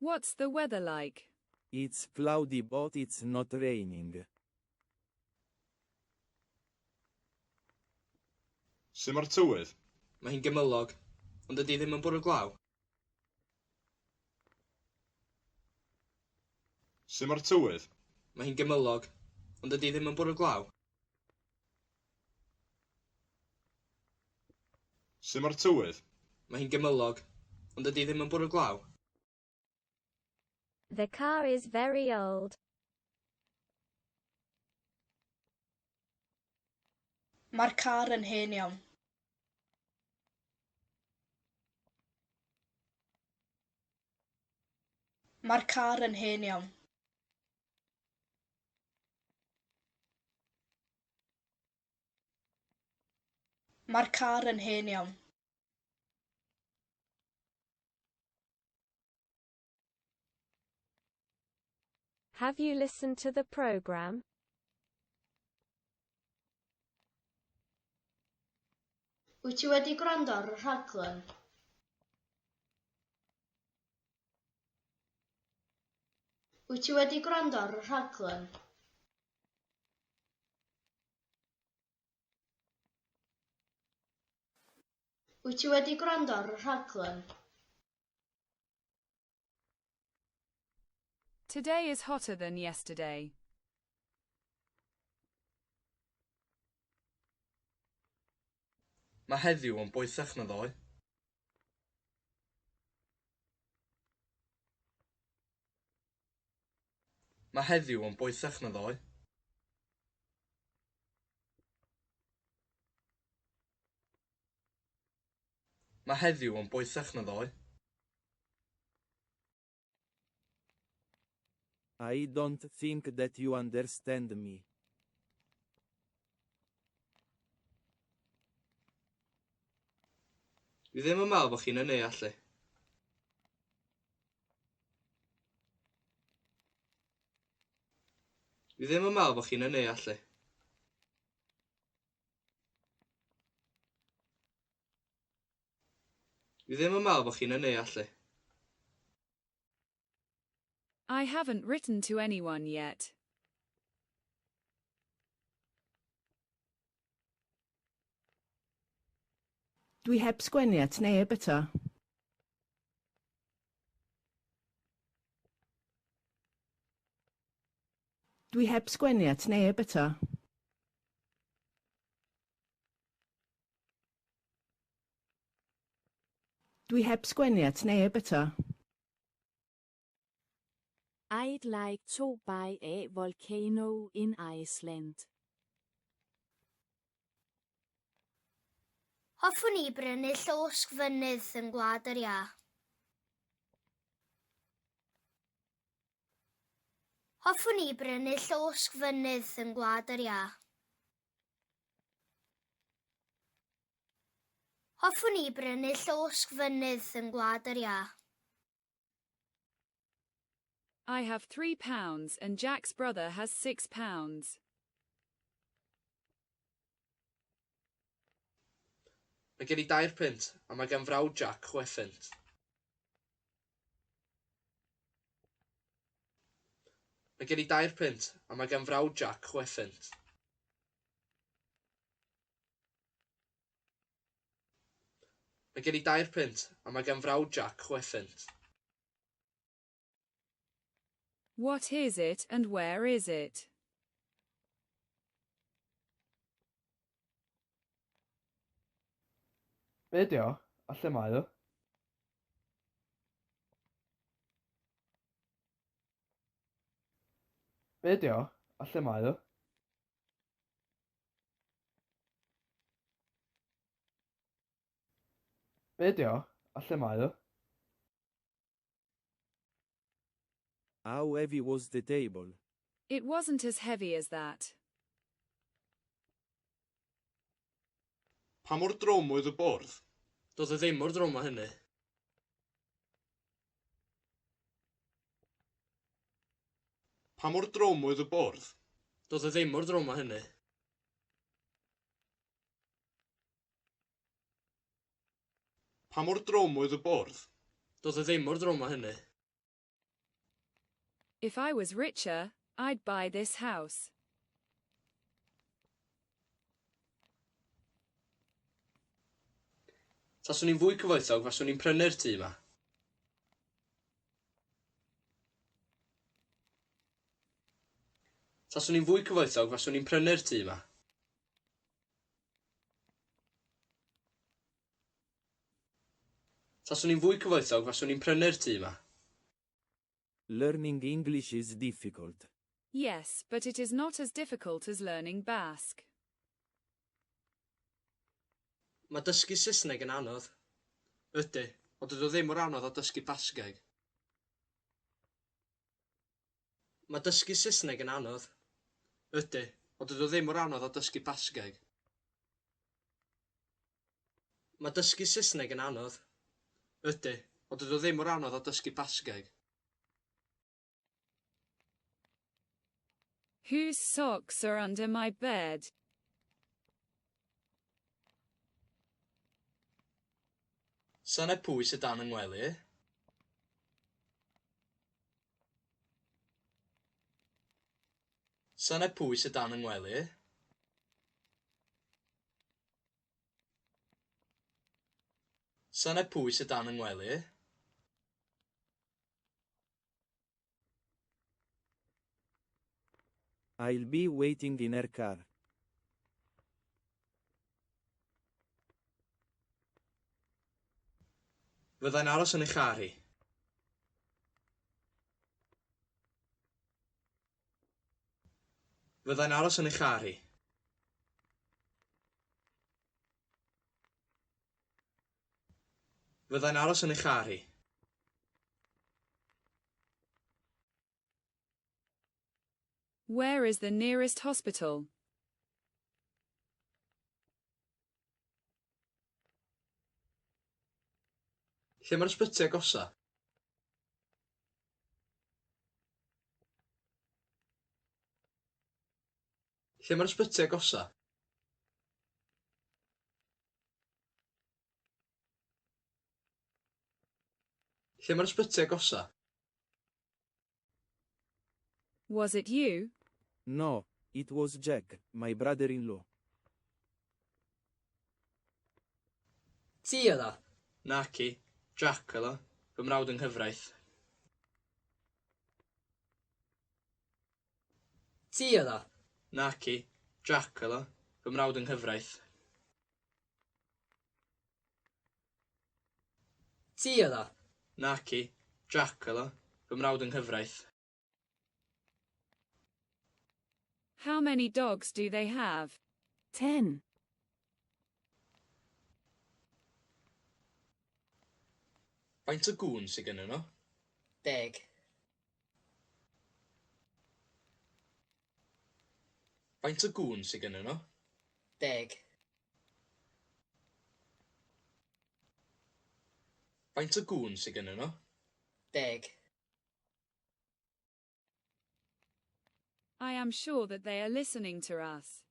What's the weather like? It's cloudy but it's not raining. Sut mae'r tywydd? Mae hi'n gymylog, ond dydy ddim yn bwrw glaw. Sut mae'r tywydd? Mae hi'n gymylog, ond dydy ddim yn bwrw glaw. Sut mae'r tywydd? Mae hi'n gymylog, ond dydy ddim yn bwrw glaw. The car is very old. Mae'r car yn hen iawn. Mae'r car yn hen iawn. Mae'r car yn hen iawn. Have you listened to the program? Wyt ti wedi gwrando ar y rhaglen? Wyt ti wedi gwrando ar y rhaglen? Wyt ti wedi gwrando ar y rhaglen? Today is hotter than yesterday. Mae heddiw yn boethach na ddoe. Mae heddiw yn boethach na ddoe. Mae heddiw yn boethach na ddoe. I don't think that you understand me. Dwi ddim yn meddwl bod chi'n 'y neall i. Dwi ddim yn meddwl bod chi'n 'y neall i. Dwi ddim yn meddwl bod chi'n 'y neall i. I haven't written to anyone yet. Dwi heb sgwennu at neb eto. Dwi heb sgwennu at neb eto. Dwi heb sgwennu at neb eto. I'd like to buy a volcano in Iceland. Hoffwn i brynu llosg fynydd yng Ngwlad yr Iâ. Hoffwn i brynu llosg fynydd yng Ngwlad yr Iâ. Hoffwn i brynu llosg fynydd yng Ngwlad yr Iâ. I have £3 and Jack's brother has £6. Mae gen i dair punt, a mae gan frawd Jack chwe phunt. Mae gen i dair punt, a mae gan frawd Jack chwe phunt. Mae gen i dair punt, a mae gan frawd Jack chwe phunt. What is it and where is it? Be 'di o, a lle mae o? Be 'di o, a lle mae o? Be 'di o, a lle mae o? How heavy was the table? It wasn't as heavy as that. Pa mor drwm oedd y bwrdd? Doedd o ddim mor drwm â hynny. Pa mor drwm oedd y bwrdd? Doedd o ddim mor drwm â hynny. Pa mor drwm oedd y bwrdd? Doedd o ddim mor drwm â hynny. If I was richer, I'd buy this house. Taswn i'n fwy cyfoethog faswn i'n prynu'r tŷ 'ma. Taswn i'n fwy cyfoethog faswn i'n prynu'r tŷ 'ma. Taswn i'n fwy cyfoethog faswn i'n prynu'r tŷ 'ma. Learning English is difficult. Yes, but it is not as difficult as learning Basque. Mae dysgu Saesneg yn anodd. Ydy, ond dydy o ddim mor anodd â dysgu Basgeg. Mae dysgu Saesneg yn anodd. Ydy, ond dydy o ddim mor anodd â dysgu Basgeg. Mae dysgu Saesneg yn anodd. Ydy, ond dydy o ddim mor anodd â dysgu Basgeg. Whose socks are under my bed? Sanau pwy sydd dan 'y ngwely i? Sanau pwy sydd dan 'y ngwely i? Sanau pwy sydd dan 'y ngwely i? I'll be waiting in her car. Fyddai'n aros yn ei char hi. Fyddai'n aros yn ei char hi. Fyddai'n aros yn ei char hi. Where is the nearest hospital? Lle mae'r ysbyty agosa? Lle mae'r ysbyty agosa? Lle mae'r ysbyty agosa? Was it you? No, it was Jack, my brother-in-law. Ti oedd o? Naci, Jack oedd o, fy mrawd yng nghyfraith. Ti oedd o? Naci, Jack oedd o, fy mrawd yng nghyfraith. Ti oedd o? Naci, Jack oedd o, fy mrawd yng nghyfraith. How many dogs do they have? 10. Faint o gŵn sydd gennyn nhw? 10. Faint o gŵn sydd gennyn nhw? 10. Faint o gŵn sydd gennyn nhw? 10. I am sure that they are listening to us.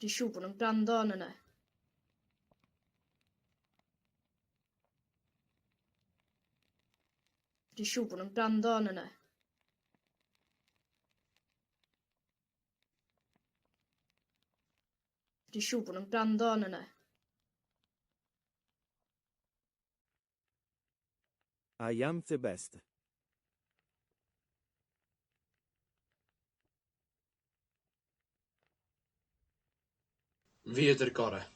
Dwi'n siŵr bod nhw'n gwrando arnon ni. Dwi'n siŵr bod nhw'n gwrando arnon ni. Dwi'n siŵr bod nhw'n gwrando arnon ni. I am the best. Fi ydy'r gorau.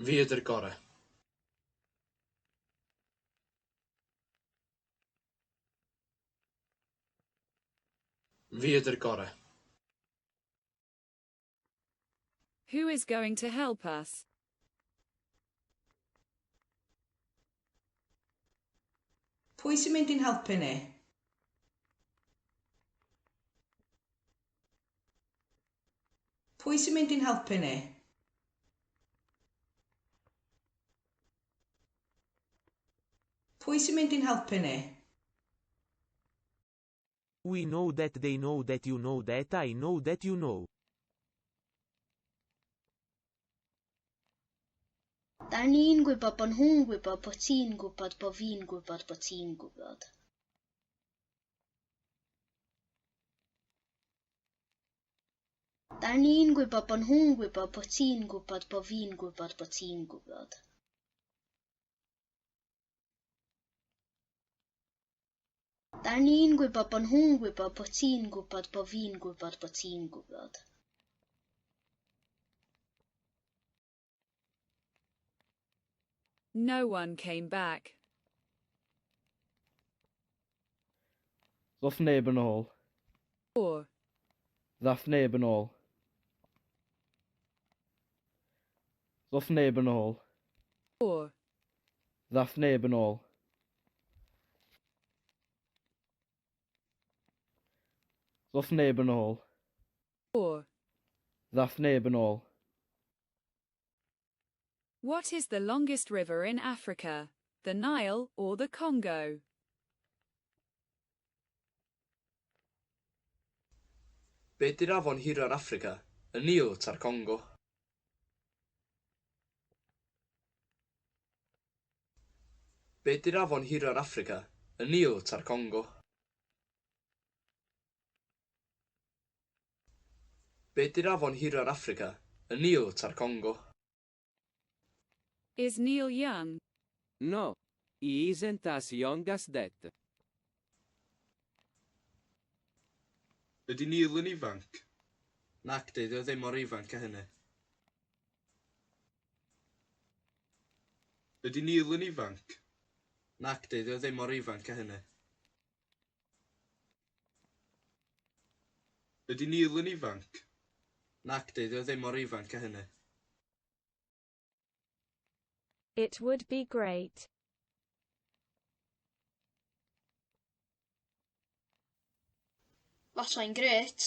Fi ydy'r gorau. Fi ydy'r gorau. Who is going to help us? Pwy sy'n mynd i'n helpu ni? Pwy sy'n mynd i'n helpu ni? Pwy sy'n mynd i'n helpu ni? We know that they know that you know that I know that you know. Da ni'n gwybod bod nhw'n gwybod bod ti'n gwybod bod fi'n gwybod bod ti'n gwybod. Da ni'n gwybod bod nhw'n gwybod bod ti'n gwybod bod fi'n gwybod bod ti'n gwybod. Da ni'n gwybod bod nhw'n gwybod bod ti'n gwybod bod fi'n gwybod bod ti'n gwybod. No one came back. Ddoth neb yn ôl. 4. Ddath neb yn ôl. Ddoth neb yn ôl. 4. Ddath neb yn ôl. Ddoth neb yn ôl. 4. Ddath neb yn ôl. What is the longest river in Africa? The Nile or the Congo? Be 'di'r afon hira yn Affrica? Y Nil ta'r Congo? Be 'di'r afon hira yn Affrica? Y Nil ta'r Congo? Be 'di'r afon hira yn Affrica? Y Nil ta'r Congo? Is Neil young? No. He isn't as young as that. Ydy Neil yn ifanc? Nacdi, 'di o ddim mor ifanc â hynny. Ydy Neil yn ifanc? Nacdi, 'di o ddim mor ifanc â hynny. Ydy Neil yn ifanc? Nacdi, 'di o ddim mor ifanc â hynny. It would be great. Fasai'n grêt.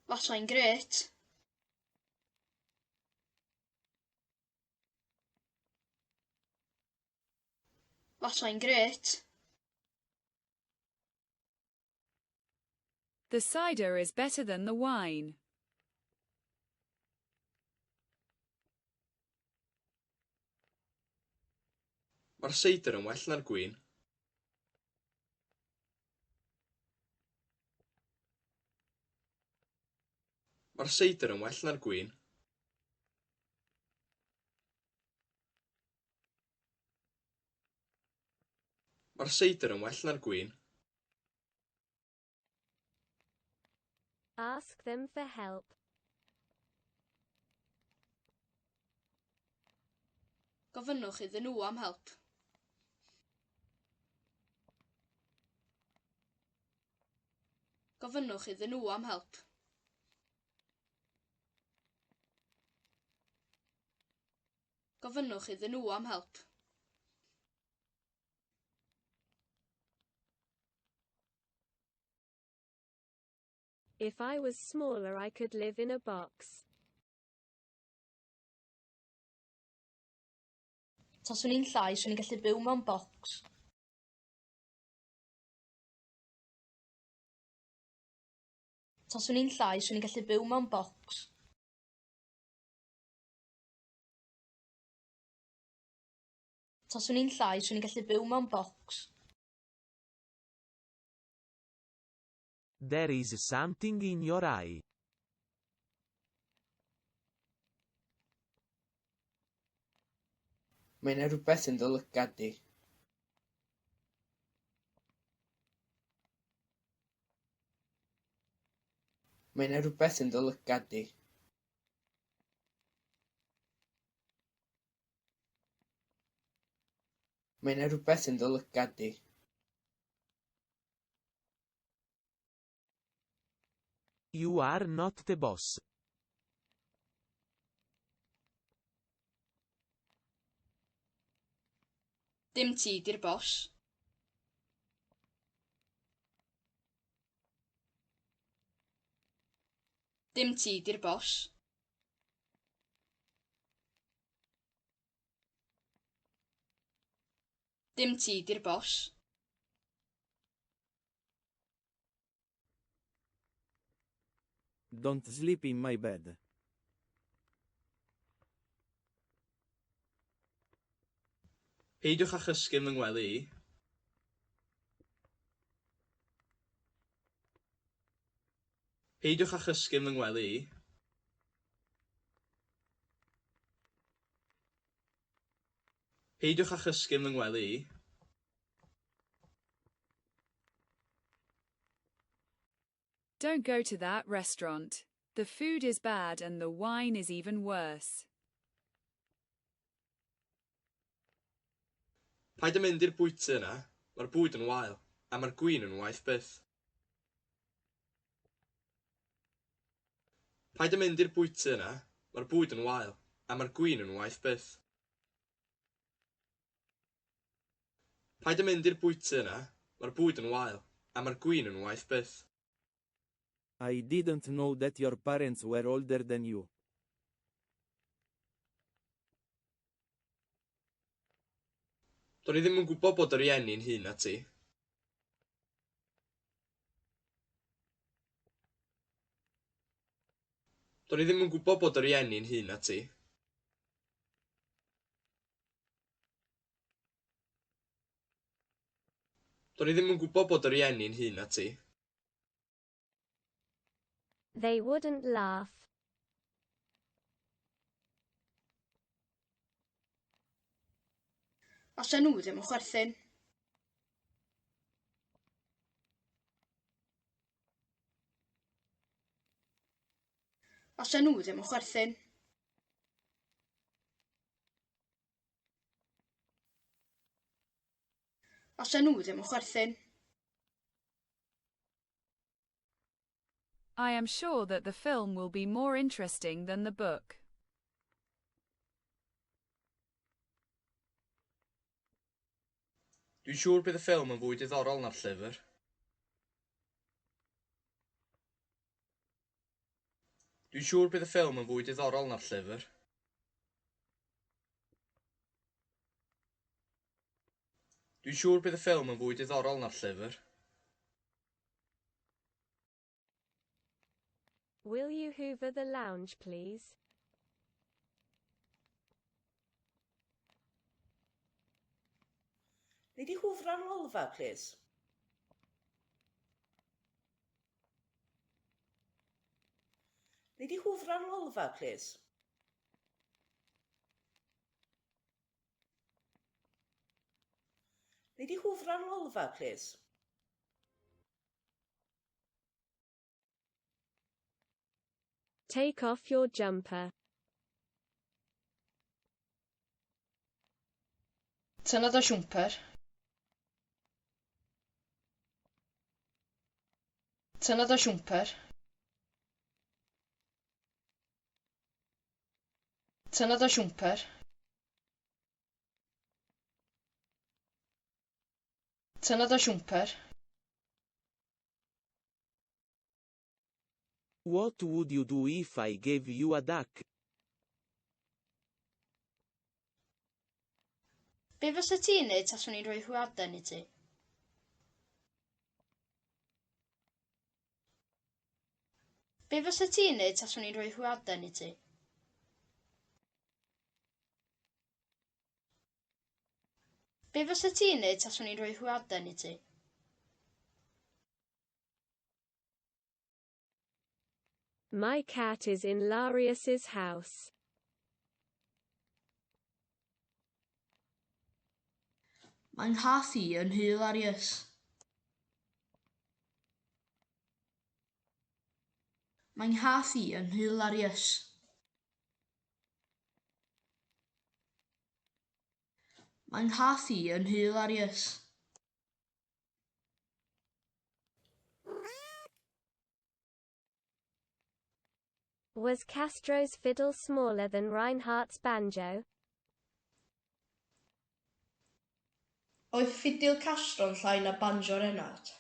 Fasai'n grêt. Fasai'n grêt. The cider is better than the wine. Mae'r seidr yn well na'r gwin. Mae'r seidr yn well na'r gwin. Mae'r seidr yn well na'r gwin. Ask them for help. Gofynnwch iddyn nhw am help. Gofynnwch iddyn nhw am help. Gofynnwch iddyn nhw am help. If I was smaller I could live in a box. Taswn i'n llai, 'swn i'n gallu byw mewn bocs. Taswn i'n llai, 'swn i'n gallu byw mewn bocs. Taswn i'n llai, 'swn i'n gallu byw mewn bocs. There is something in your eye. Mae 'na rywbeth yn dy lygad di. Mae 'na rywbeth yn dy lygad di. Mae 'na rywbeth yn dy lygad di. You are not the boss. Dim ti 'di'r bos. Dim ti 'di'r bos. Dim ti 'di'r bos. Don't sleep in my bed. Peidiwch â chysgu yn fy ngwely i. Peidiwch â chysgu yn fy ngwely i. Peidiwch â chysgu yn fy ngwely i. Don't go to that restaurant. The food is bad and the wine is even worse. Paid â mynd i'r bwyty yna, mae'r bwyd yn wael, a mae'r gwin yn waeth byth. Paid â mynd i'r bwyty yna, mae'r bwyd yn wael, a mae'r gwin yn waeth byth. Paid â mynd i'r bwyty yna, mae'r bwyd yn wael, a mae'r gwin yn waeth byth. I didn't know that your parents were older than you. Do'n i ddim yn gwybod bod dy rieni'n hŷn na ti. Do'n i ddim yn gwybod bod dy rieni'n hŷn na ti. Do'n i ddim yn gwybod bod dy rieni'n hŷn na ti. They wouldn't laugh. Allan nhw ddim yn chwerthin. Allan nhw ddim yn chwerthin. Allan nhw ddim yn chwerthin. I am sure that the film will be more interesting than the book. Dwi'n siŵr bydd y ffilm yn fwy diddorol na'r llyfr. Dwi'n siŵr bydd y ffilm yn fwy diddorol na'r llyfr. Dwi'n siŵr bydd y ffilm yn fwy diddorol na'r llyfr. Will you hoover the lounge, please? Nei di hwfro'r lolfa, plis? Nei di hwfro'r lolfa, plis? Nei di hwfro'r lolfa, plis? Take off your jumper. Tynna dy siwmper. Tynna dy siwmper. Tynna dy siwmper. Tynna dy siwmper. What would you do if I gave you a duck? Be fysa ti'n neud taswn i'n rhoi hwyaden i ti? Be fysa ti'n neud taswn i'n rhoi hwyaden i ti? Be fysa ti'n neud taswn i'n rhoi hwyaden i ti? My cat is in Larius's house. Mae 'nghath i yn nhŷ Larius. Mae 'nghath i yn nhŷ Larius. Mae 'nghath i yn nhŷ Larius. Was Castro's fiddle smaller than Reinhardt's banjo? Oedd ffidil Castro'n llai na banjo Reinhardt?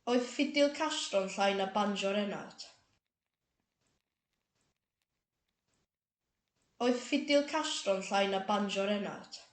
Oedd ffidil Castro'n llai na banjo Reinhardt? Oedd ffidil Castro'n llai na banjo Reinhardt?